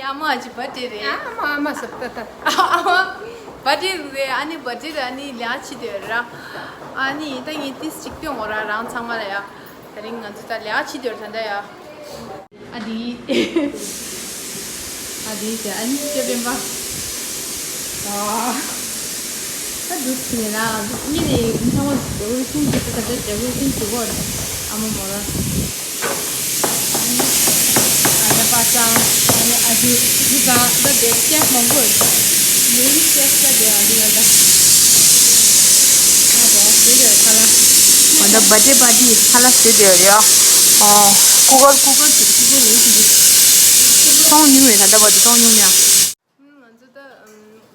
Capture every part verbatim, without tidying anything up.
ཨ་མ་ཅི་བར་ཌེ་རེད། ཨ་མ་ཨ་མ་ཟེར་ཏ་ཏ། ཨ་མ་བར་ཌེ་རེད། ཨ་ནི་བར་ཌེ་རེད། ཨ་ནི་ལས་བྱེད་དེ་ར། ཨ་ནི་ད་ངས་ཏིས་ཅིག་སྟོན་འོ་ར་རང་ཚང་མ་ལ་ཡ། དེ་རིང་ང་ཚོ་ད་ལས་བྱེད་དེ་ར་ད་ད་ཡ། ཨ་དི། ཨ་དི་ཟེར་ཨ་ནི་ཅོ་པེན་པ། ཨ། ད་འདུག་ཟེར་ནས་ལ་འདུག་མི་ནི་ཚང་མ་ཌེ་ཀོ་རེ་ཤན་བྱེད་ད་ད་ཌེ་ཀོ་རེ་ཤན་བྱེད་གོ། ཨ་མ་མོ་ར། ཨ་ནི་ཨ་ད་པ་སང་ཨ་ནི་ཨ་ཇུ་ཨ་ཇུ་ག་ད་དེ་ཤེཕ་མང་པོ་ཡོད། མེན་ཤེཕ་ད་དེ་ཨ་ཇུ་ང་ད། ཨ་ད་ཟེར་དེ་ཁ་ལ། ང་ད་བར་ཌེ་པར་ཊི་ཁ་ལ་ཟེར་དེ་ཡོད་ཡ། ཨ་ཀུ་ཀར་ཀུ་ཀར་ཟེར་ཀུ་ཀར་ཡོད་ཟེར་དེ། གཏོང་མྱོང་མེད། ད་ད་བར་དུ་གཏོང་མྱོང་མེད། ང་ཚོ་ད་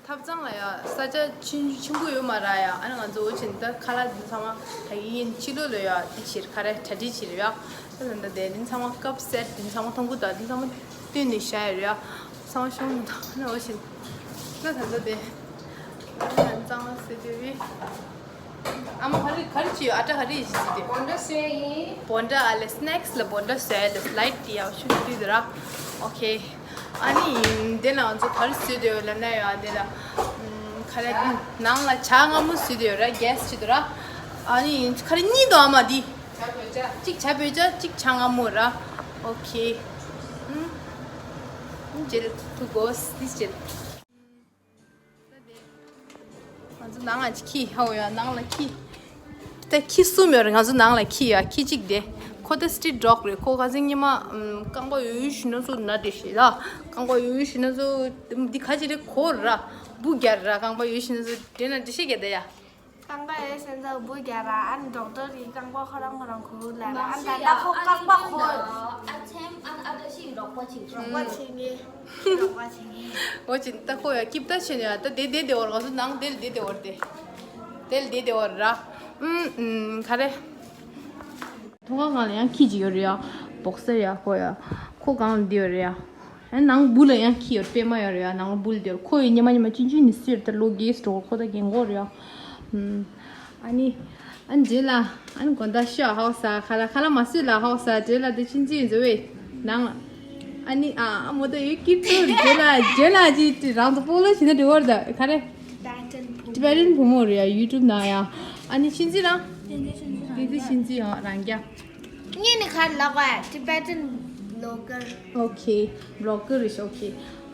ཐབ་ཚང་ལ་ཡ་ས་ཆ་ཆེན་ཆེན་པོ་ཡོད་མ་ར་ཡ། ཨ་ནི་ང་ཚོ་འོ་ཆེན་ད་ཁ་ལག་འདི་ཚང་མ་ད་ཡིན་ཕྱི་ལོགས་ལ་ཡ་འདི་ཕྱིར་ཁ་རས་གྲ་སྒྲིག་བྱེད་རེད་ཡ། ད་ད་ད་དེ་འདི་ཚང་མ་ཀབ་སེ་ཊི་འདི་ཚང་མ་མཐོང་གི་ད་འདི་ཚང་མ་བཏོན་ནས་བཞག་ཡོད་རེད་ཡ། ཚང་མ་ཤོང་མི་འདུག་ཨ་ནི་འོ་ཆེན་ད་ད་ད་དེ་ཨ་ནི་ཚང་མ་ཟེར་དེ་བི། ཨ་མ་ག་རེ་ག་རེ་བྱེད་ཡོད། ཨ་ཊ་ག་རེ་བྱེད་དེ། བོན་ཌ་བཟོས་ཡིན། བོན་ཌ་ཨ་ལེ་སི་ནེག་སི་ལ་བོན་ཌ་བཟོས་ཡ་ལེ་སི་ལའིཊ་དེ་ཡག་ཤོས་དུས་དེ་ར། ཨོ་ཁེ། ཨ་ནི་དེ་ལ་ང་ཚོ་ག་རེ་བཟོས་དེ་ཡོད་ལབ་ན་ཡ་དེ་ལ་ཁ་རེ་ནང་ལ་ཇ་མངར་མོ་བཟོས་དེ་ཡོད་ར། གེ་སི་བྱེད་དེ་ར། ཨ་ནི་ཁ་རེ་གཉིས་འདུག་ཨ་མ་དེ། གཅིག་ཇ་བོད་ཇ་གཅིག་ཇ་མངར་མོ་ར། ཨོ་ཁེ། ཨུམ། ཇེལ་ཊུ་གོ་སི་དིས་ཇེལ། ང་ཚོ་ནང་ལ་ཁྱི་ཧའོ་ཡ་ནང་ལ་ཁྱི། ད་ཁྱི་གསུམ་ཡོད་རེད། ང་ཚོ་ནང་ལ་ཁྱི་ཡ་ཁྱི་གཅིག་དེ། ཁོ་ད་སི་ཊི་རི་ཊི་ཌོག་རེད། ཁོ་ཁ་སང་ཉི་མ་རྐང་པ་ཡོད་ཡོད་ཞུ་ན་ཚོ་ན་དེ་ཤེས་ལ། རྐང་པ་ཡོད་ཡོད་ཞུ་ན་ཚོ་འདི་ཁ་ཅིག་རེད་ཁོ་ར། འབུ་རྒྱར་ར་རྐང་པ་ཡོད་ཞུ་ན་ཚོ་དྲན་ན་འདི་ཤེས་ག་ད་ཡ། རྐང་པ་ཡོད་ཟེར་ན་འབུ་རྒྱག་ར། ཨ་ནི་ཌོག་ཊར་གྱིས་རྐང་པ་ཁོ་རང་ཁོ་རང་ཁུར་ལབ་ར། ཨ་ནི་ད་ལྟ་ཁོ་རྐང་པ་ཁོ། ཨ་ཚེམ་ཨ་ཨ་ད་ཤི་རོགས་པ་ཆེ་རོགས་པ་ཆེ་ངེ་རོགས་པ་ཆེ་ངེ། འོ་ཅི་ད་ཁོ་ཡ་སྐྱིབས་ད་ཆེ་ནས་ཡ་ད་དེ་དེ་དེ་བར་ང་ཚོ་ནང་དེ་ལ་དེ་དེ་བར་དེ། དེ་ལ་དེ་དེ་བར་ར། ཨུམ་ཨུམ་ག་རེ། ཐོག་ཁ་སྒང་ལ་ཡང་ཁྱི་གཅིག་ཡོད་རེད་ཡ། བོག་སེར་ཡ་ཁོ་ཡ། ཁོ་སྒང་ལ་འདི་ཡོད་རེད་ཡ། ཨ་ནང་སྦུག་ལ་ཡང་ཁྱི་ཡོད་པད་མ་ཡོད་རེད་ཡ། ནང་སྦུག་ལ་འདི་ཡོད། ཁོ་ཡི་ཉི་མ་ཉི་མ་ཅུང་ཅུང་ནི་སུས་ད་ལོ་རྒས་སུ་འགྲོ་ཁོ་ད་རྒན་གོག་རེད་ཡ། ཨ་ནི་ཨ་ནི་རྗེས་ལ་ཨ་ནི་དགོན་བདག་ཤོག་ཧའོ་ས་ཁ་ལ་ཁ་ལ་མ་སུས་ལ་ཧའོ་ས་རྗེས་ལ་དེ་ཅུང་ཅུང་ཡིན་ཟེར་བས་ནང་ལ་ཨ་ནི་ཨ་ཨ་མོ་ད་ཡོད་ཀི་ཏུ་རྗེས་ལ་རྗེས་ལ་ཅི་རང་ཚོ་སྤོ་ལོ་བྱེད་ན་འགྲིག་བར་ད་ག་རེ། Tibetan བུ་མོ་རེད་ཡ། ཡུ་ཊུབ་ནང་ཡ། ཨ་ནི་ཤིན་ཙི་རང་། ཤིན་ཙི་ཤིན་ཙི་ཡང་རང་རྒྱ། ངས་ནི་ག་རེ་ལབ་དགོས། Tibetan blogger། ཨོ་ཁེ། བྷི་ལོག་གར་རེད་ཤག་ཨོ་ཁེ།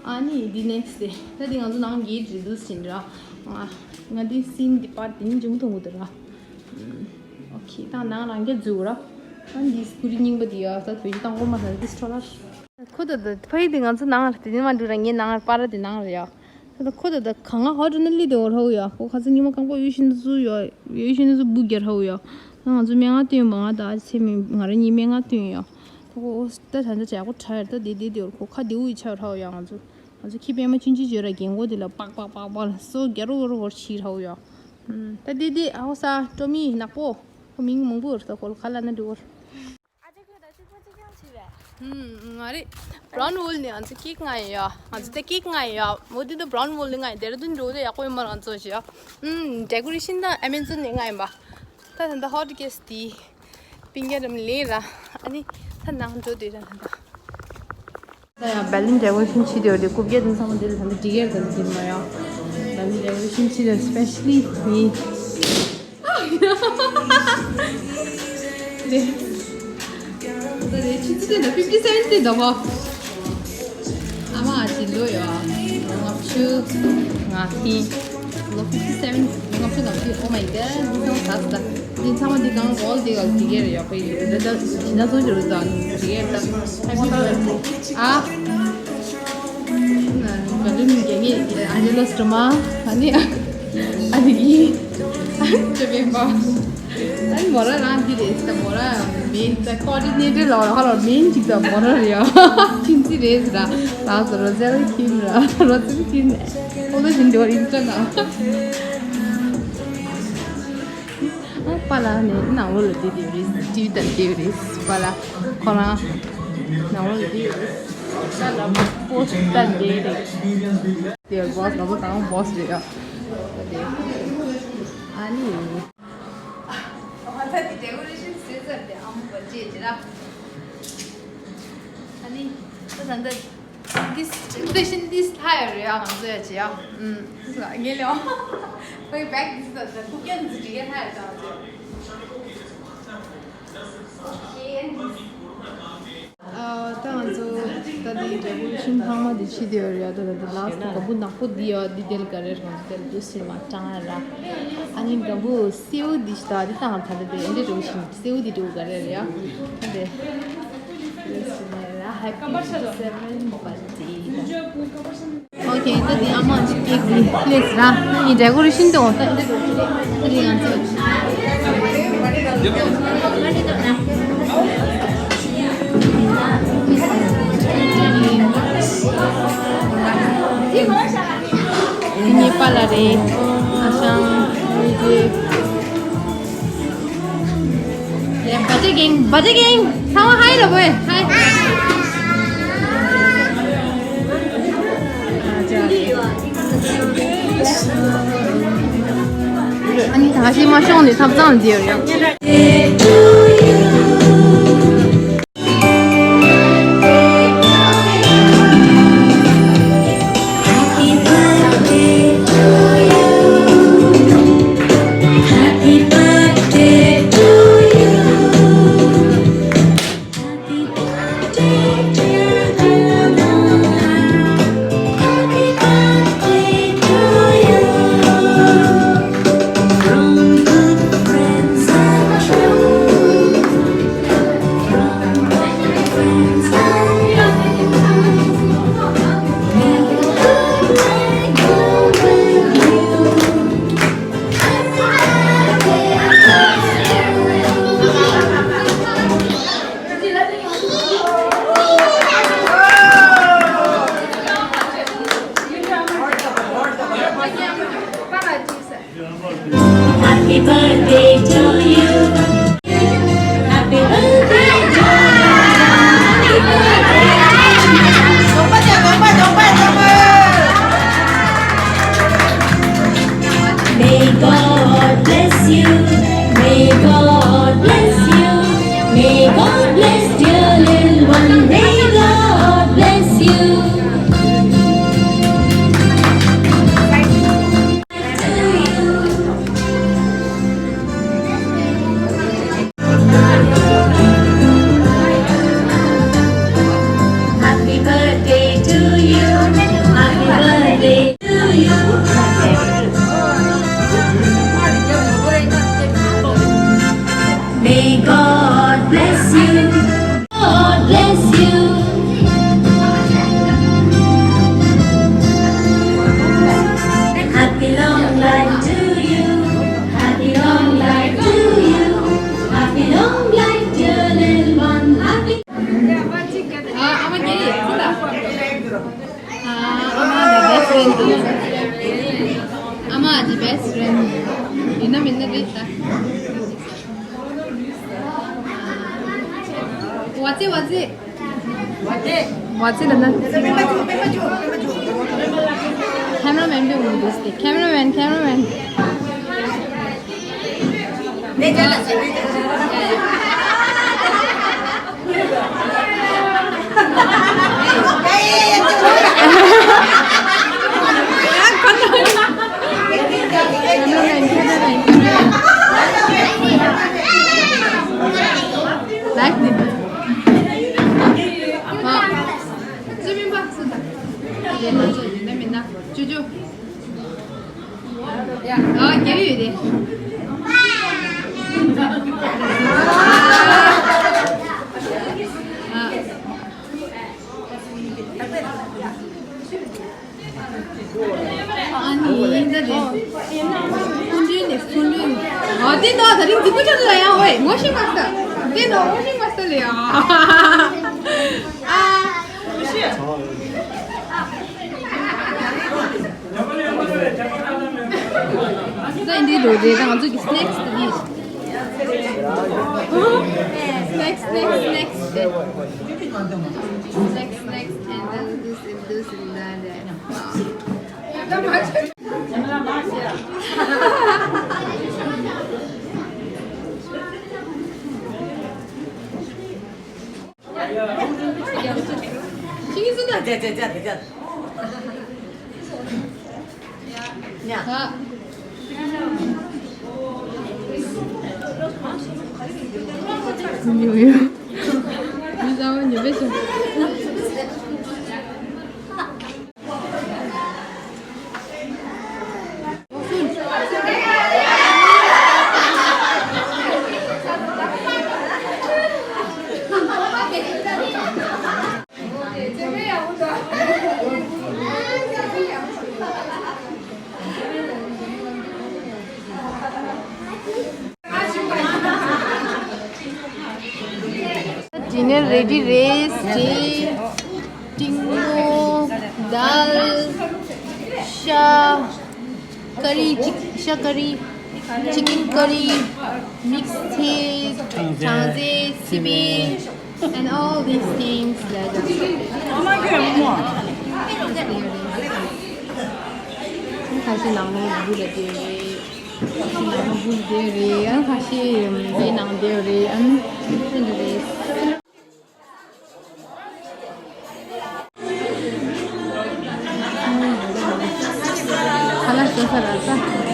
ཨ་ནི་འདི་ནེག་སི་ཌེ། ད་འདི་ང་ཚོ་ནང་གི་རི་དུས་ཟིན་ར། ང་ང་འདི་སིན་འདི་པར་འདི་ནི་འཇུ་མཐོང་གི་འདུག་ར། ཨོ་ཁེ། ད་ནང་རང་རྒྱ་འཛུལ་ར། ཨ་འདི་སྐུ་རི་རྙིང་པ་འདི་ཡ་ད་བོད་ཡིག་བཏང་གོ་མ་ད་འདི་སྤྲོ་ལར། ཁོ་ད་ད་ཕ་ཡི་འདི་ང་ཚོ་ནང་ལ་དེ་ནི་མ་འགྲོ་ར། ངའི་ནང་ལ་པར་འདི་ནང་ལ་ཡ། ད་ལྟ་ཁོ་ད་ལྟ་གང་ང་ཧོ་ཏྲ་ན་ལི་དེ་འོ་ར་ཧོ་ཡ། ཁོ་ཁ་ཚ་ཉི་མ་རྐང་པ་ཡོད་ཤིན་ཏུ་ཡོད་ཤིན་ཏུ་སྦུག་རྒྱ་ར་ཧོ་ཡ། ང་ཚོ་སྨན་ཁང་སྟོན་པ་ང་ད་ཨ་ཅེ་མི་ང་ར་གཉིས་སྨན་ཁང་སྟོན་ཡ། ད་ཁོ་ཨོ་ད་ད་ད་ཅག་ཁོ་ཁྲ་ཡ་ད་དེ་དེ་དེ་འོ་ཁོ་ཁ་དེ་འུ་ཡི་ཆ་ར་ཧོ་ཡ། ང་ཚོ་ང་ཚོ་ཁྱི་པད་མ་ཆུན་ཆུན་བརྗོད་ར་རྒན་གོག་དེ་ལ་པག་པག་པག་པག་ལ་སོ་རྒྱ་རོ་རོ་ཧོར་ཕྱི་ར་ཧོ་ཡ། ད་དེ་དེ་ཨ་ཧོ་ས་ཀྲོ་མི་ནག་པོ་ཁོ་མིང་མང་པོ་ཡོད་ར། ད་ཁོ་ལ་ཁ་ལ་ན་འགྲོ་བར། ཨ་ཅག་ཁྱོད་ད་ཕྱུག་པོ་གཅིག་རྐྱང་བྱས་པས། ཧུམ། ང་རེད། བྷ་རའུན་ཝུལ་ནས་ང་ཚོ་ཀེག་མངགས་ཡིན་ཡ། ང་ཚོ་ད་ཀེག་མངགས་ཡིན་ཡ། འོ་དེ་ད་བྷ་རའུན་ཝུལ་ནས་མངགས་ཡིན། ཌེ་ར་ཌུན་འགྲོ་དུས་ཡག་པོ་ཡོད་མ་རེད། ང་ཚོ་ཞིག་ཡ། ཧུམ། ཌེ་ཀོ་རེ་ཤན་ད་ཨ་མེ་ཛོན་ནས་མངགས་ཡིན་པ། ད་ད་ད་ཧོ་ཊི་གེ་སི་དེ་པིང་ཀ་རམ་ལེ་ར། ཨ་ནི་ད་ནང་འགྲོ་དུས་ད་ད་ད། ད་ཡང་བྷ་ལིན་ཌེ་ཀོ་རེ་ཤན་བྱེད་དེ་ཡོད་དེ། རྐུབ་བཀྱག་དེ་ཚང་མ་དེ་ལ་ད་ད་འགྲིག་གེར་ད་ད་དེ་མ་ཡ། བྷ་ལིན་ཌེ་ཀོ་རེ་ཤན་བྱེད་དེ་སི་པེ་ཤ་ལི་མི། དེ། ད་དེ་ཆུ་ཚོད་དེ་ད་ཕིབ་ཊི་སེ་ཝེན་དེ་འདུག་གོ། ཨ་མ་ཨ་ཅེ་ལོ་ཡ། ལོ་ལྔ་བཅུ་ང་བདུན། ལོ་ཕིབ་ཊི་སེ་ཝེན། ལོ་ལྔ་བཅུ་ང་བདུན། Oh my god། འདི་ཚང་མ་ད་ད། འདི་ཚང་མ་འདི་གང་ཝོལ་འདི་ག་འགྲིག་གེར་ཡག་པོ་ཡོད། ད་ད་ཇི་ན་ཚོ་འགྱུར་ད་འགྲིག་གེར་ད། ཧེ་པི་བར་ཐ་ཌེ། ཨ། བྷ་ལིན་རྒྱག་མཁན་ཨན་ཇེ་ལོ་སི་ཌོ་མ། ཨ་ནི་ཨ་ནི་ཀི་ཅོ་པེན་པ། ཨ་ནི་མོ་ར་རང་འདི་རེད་ད། མོ་ར་མེན་ད་ཀོ་ཌི་ནེ་ཊར་ལ་བ་ཧ་ལོ་མེན་ཅིག་ད་མོ་ར་རེད་ཡ། ཆིན་ཙི་རེད་ད། ལགས་སོ་རོ་ཛེལ་ཁིམ་ར་རོ་ཛེལ་ཁིམ། ཨོ་ལོ་ཞིན་དེ་བ་ཨིན་སི་ཊ་ན། ཨ་པ་ལགས་ནས་ནང་ལོགས་ལ་བསྡད་བསྡད་རེད། ཊི་ཝི་ལྟ་བསྡད་རེད། པ་ལགས་ཁོ་རང་ནང་ལོགས་ལ་བསྡད་རེད། ད་ལ་པོ་སི་ཊི་ལྟ་བསྡད་རེད། དེ་བོ་སི་ང་ཚོ་དང་བོ་སི་རེད་ཨ། དེ་ཨ་ནི། ཨ་ད་དེ་ཌེ་ཀོ་རེ་ཤན་ཟེར་ཟེར་དེ་ཨ་མོ་བ་ཅེ་ཅེ་ར། ཨ་ནི་ད་ད་འདི། This station this higher, yeah, ང་ཚོ་ཡ་ཅི་ཡ། ཨུམ། ངེས་ལེའོ། ཁོའི་back this the the cooking is real higher ང་ཚོ། ཨ། ད་ང་ཚོ་ད་འདི་decoration ཚང་མ་འདི་ཕྱི་དེ་ཡོད་རེད། ད་ད་ད་last ག་བུ་ནག་པོ་འདི་ཡོད། འདི་དེ་ལ་ག་རེ་རང་དེ་ལ་དུས་ཚོད་མ་གྲང་ར། ཨ་ནི་ག་བུ་སེའུ་འདི་ཞིག་ད་འདི་ད་ང་ད་ད་དེ་འདི་འདྲ་བྱིན་སེའུ་འདི་འདྲ་ག་རེ་རེད་ཡ། འདི་དུས་ཚོད་མ་ར། Happy seven birthday. Okay, ད་དེ་ཨ་མ་ཅིག་ཀེག་དེ་ལས་ར། ཨ་ནི་decoration དེ་འོ་ད་འདི་འདྲ་ད་དེ་ང་ཚོ། ཉེས་པ་ལ་རེད། ཨ་ཞང་། ཡེ། Birthday gang, birthday gang. ཚང་མ་ཧའི་ལབ་དགོས། ཧའི། ཨ་ནི་ད་ཤི་མ་ཤོང་ནས་ཐབ་ཚང་འདིར་ཡོད། Happy birthday to you. Happy birthday to you. May God bless you. May God bless you. May God bless dear little one. May God bless you. Happy birthday to you. Happy birthday to you. May God bless you. God bless you. Happy long life to you. Happy long life to you. Happy long life, dear little one. Happy. ཨ། ཨ་མ་རྒྱལ་ཡིན་ཟེར་ད། ཨ། ཨ་མ་ད་best friend དེ། ཨ་མ་ད་best friend ཡིན་ན་མིན་ན་རེད་ད། བ་ཙེ་བ་ཙེ། བ་ཙེ་ལ་ན། Cameraman དེ་འོང་དུས་ཏེ། Cameraman, cameraman. Like this. ཨ། ཅི་མིན་པ་སུ་དང་། དེ་ང་ཚོ་ཡིན་ན་མིན་ན་ཅོ་ཅོ། ཡ། ཨ། རྒྱལ་ཡོད་དེ། ཨ། ཨ་ནི་ད་དེ། སྐུ་མདུན་ནས་སྐུ་མདུན། ཨ། དེ་ནོ་ད་རིང་འཛིག་པོ་ཆགས་འདུག་ཡ། ཝེ། ངོ་ཤེས་མ་སོང་། དེ་ནོ་ངོ་ཤེས་མ་སོང་ལེ་ཡ། ཨ། ད་འདི་འགྲོ་རེད། ད་ང་ཚོ་གི་snacks དེ་འདི། Snacks, snacks, snacks. Snacks, snacks, and then this and this and that. Dinner ready རེད། སྲིད། ཏིང་མོ། དཱལ། ཤ། ཀ་རི། ཅིག་ཤ་ཀ་རི། chicken curry, mix cheese, ཁྲང་ཟེ། ཁྲང་ཟེ། སི་པན། and all these things. ལ་ད་ཁ་ཤས་ནང་ལོགས་འབུལ་ལ་དེ་རེད། ཁ་ཤས་ནང་ལོགས་འབུལ་དེ་རེད། ཡང་ཁ་ཤས་དེ་ནང་དེ་རེད། ཨ་ནི་ཁ་ལག་ཟ་ས་ར་ས།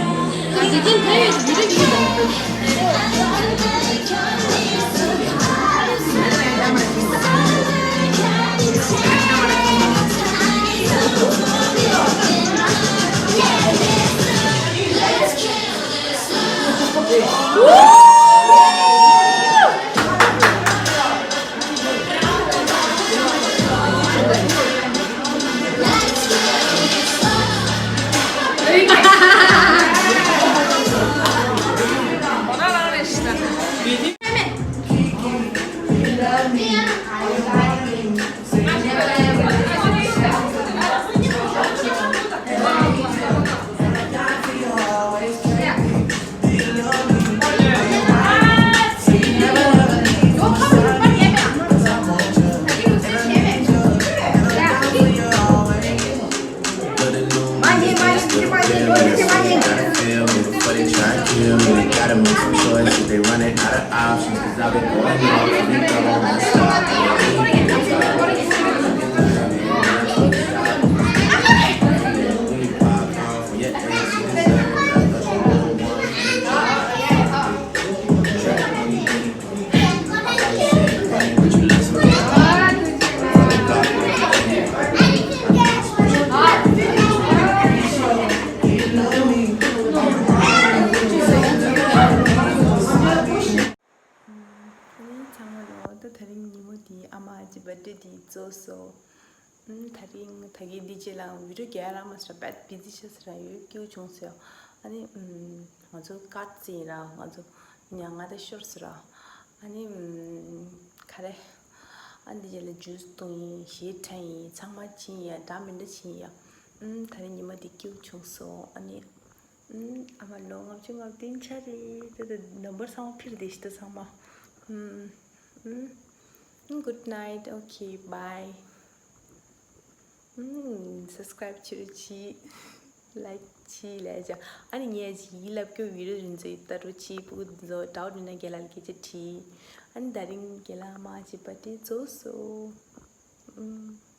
ཚང་མ་ལོ། ད་དེ་རིང་ཉིན་མོ་འདི་ཨ་མ་གི་བར་ཐི་ཌེ་འདི་རྫོགས་སོ། ཨུམ། དེ་རིང་ད་གིན་འདི་རྗེས་ལ་བི་ཌི་ཡོ་རྒྱག་ཡ་རག་མ་སོང་ར། དཔེ་བི་ཛི་ཆགས་སོང་ར། ཡོད་སྐྱིད་པོ་བྱུང་སོང་། ཨ་ནི་ཨུམ། ང་ཚོ་ཀཊ་ཟེར་ར། ང་ཚོ་ཉ་ང་ད་ཤོར་སོང་ར། ཨ་ནི་ཨུམ། ག་རེ། ཨ་འདི་རྗེས་ལ་ཇུས་བཏུང་ཡིན། གཞས་འཁྲབ་ཡིན། ཚང་མ་བྱིན་ཡ། འདྲ་མི་འདྲ་བྱིན་ཡ། ཨུམ། དེ་རིང་ཉི་མ་འདི་སྐྱིད་པོ་བྱུང་སོང་། ཨ་ནི་ཨུམ། ཨ་མ་ལོ། ལྔ་བཅུ་ང་བདུན་ཆགས་རེད། ད་ད་ནམ་བར་ཚང་མ་ཕུད་རེད་ཤི། ད་ཚང་མ། ཨུམ། ཨུམ། Good night. Okay, bye. ཨུམ། སབ་སི་ཀྲའིབ་བྱེད་རོགས་གྱིས། ལའིཀ་བྱེད་ལབ་བྱ། ཨ་ནི་ངས་ཅིག་ཡིད་ལབ་སྐྱོ་བི་ཌི་ཡོ་རིན་ཚོད་ལྟ་རོགས་གྱིས། ཕྲུ་གུ་ཚོ་ཌའུཊ་ཡོད་ན་རྒན་ལགས་ལ་སྐད་ཆ་དྲིས། ཨ་ནི་དེ་རིང་རྒན་ལགས་མ་བྱེད་པ་དེ་རྫོགས་སོ། ཨུམ།